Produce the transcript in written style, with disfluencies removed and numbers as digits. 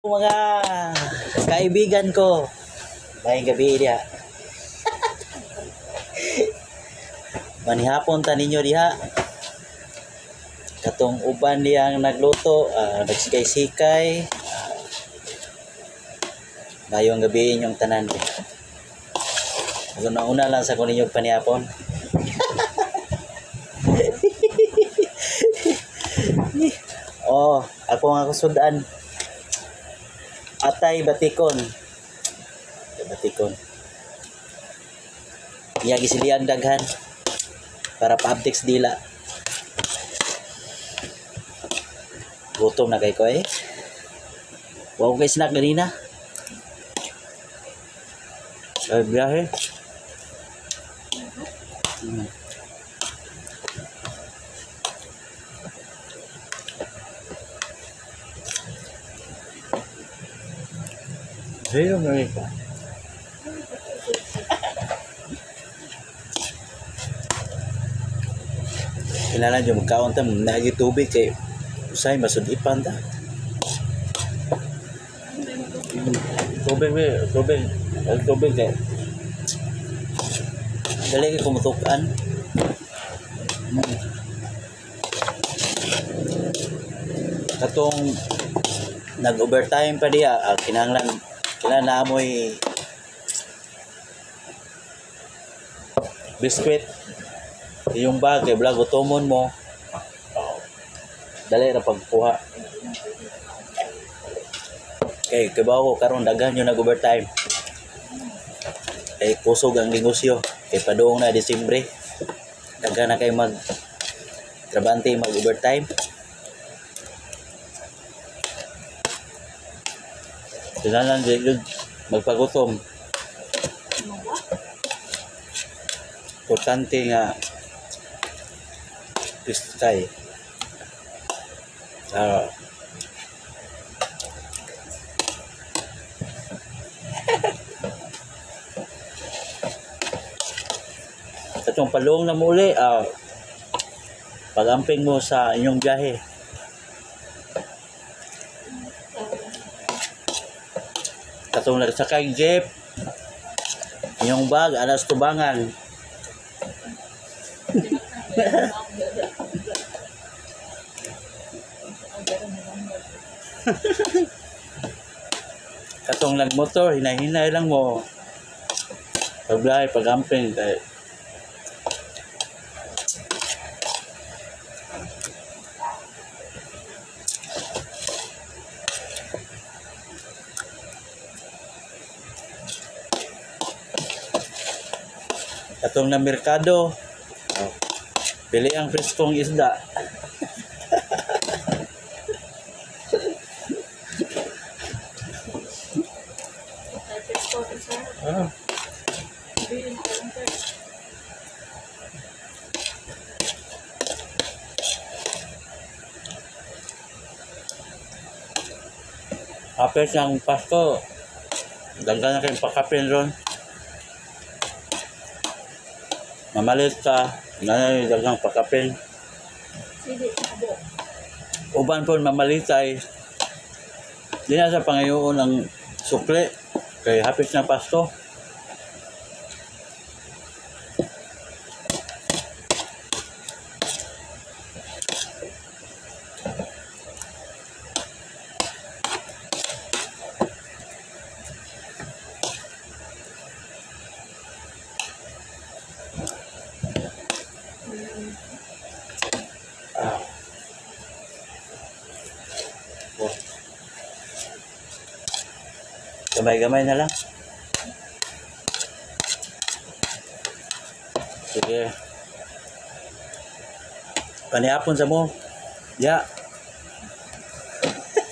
Mga kaibigan ko, may gabi diha. Manihapon ta ninyo diha. Katong uban diyang nagluto, nagsikay-sikay. Mayong gabi inyong tanan. Una-una lang sa kunin yung panihapon. Oh, ako nga kusudan. Atay batikon. Batikon. Iya gisilian daghan para pa-updates dila. Gutom na kay ko eh. Wa ko kay snack ganina. Ay biyahe. Zero na rin ka. Kailangan yung magkaon ta, nagi tubig kay usay masudipan ta. Tubig we, tubig. Ang tubig kay dali kay kumutukan. Katong nag-overtime pa diya, kinahanglan kailangan na amoy biskwit yung bag kay blag gutomon mo, dali ra pagkuha kay kibaw ko karon daghan yung nag-overtime kay kusog ang negosyo kay padung na Disyembre, daghan na kay mag trabante mag-overtime. Kailangan magpagutom. Importante nga pistay. Katong palong na muli, pag-amping mo sa inyong biyahe. Katong nagsakay jeep, inyong bag, alas tubangan. Katong nagmotor, hinay-hinay lang mo. Pagbiyahe, pag-amping, kay katong na merkado, oh, bili ang preskong isda. Apes ng Pasko, daghan na kayong pakapin ron. Mamalit ka, nanay daghang pakapin. Uban po mamalitay. Di na sa pangayoon ang sukli kay hapit na Pasko. Gamay-gamay na lang. Sige. Panihapon sa mo. Ya.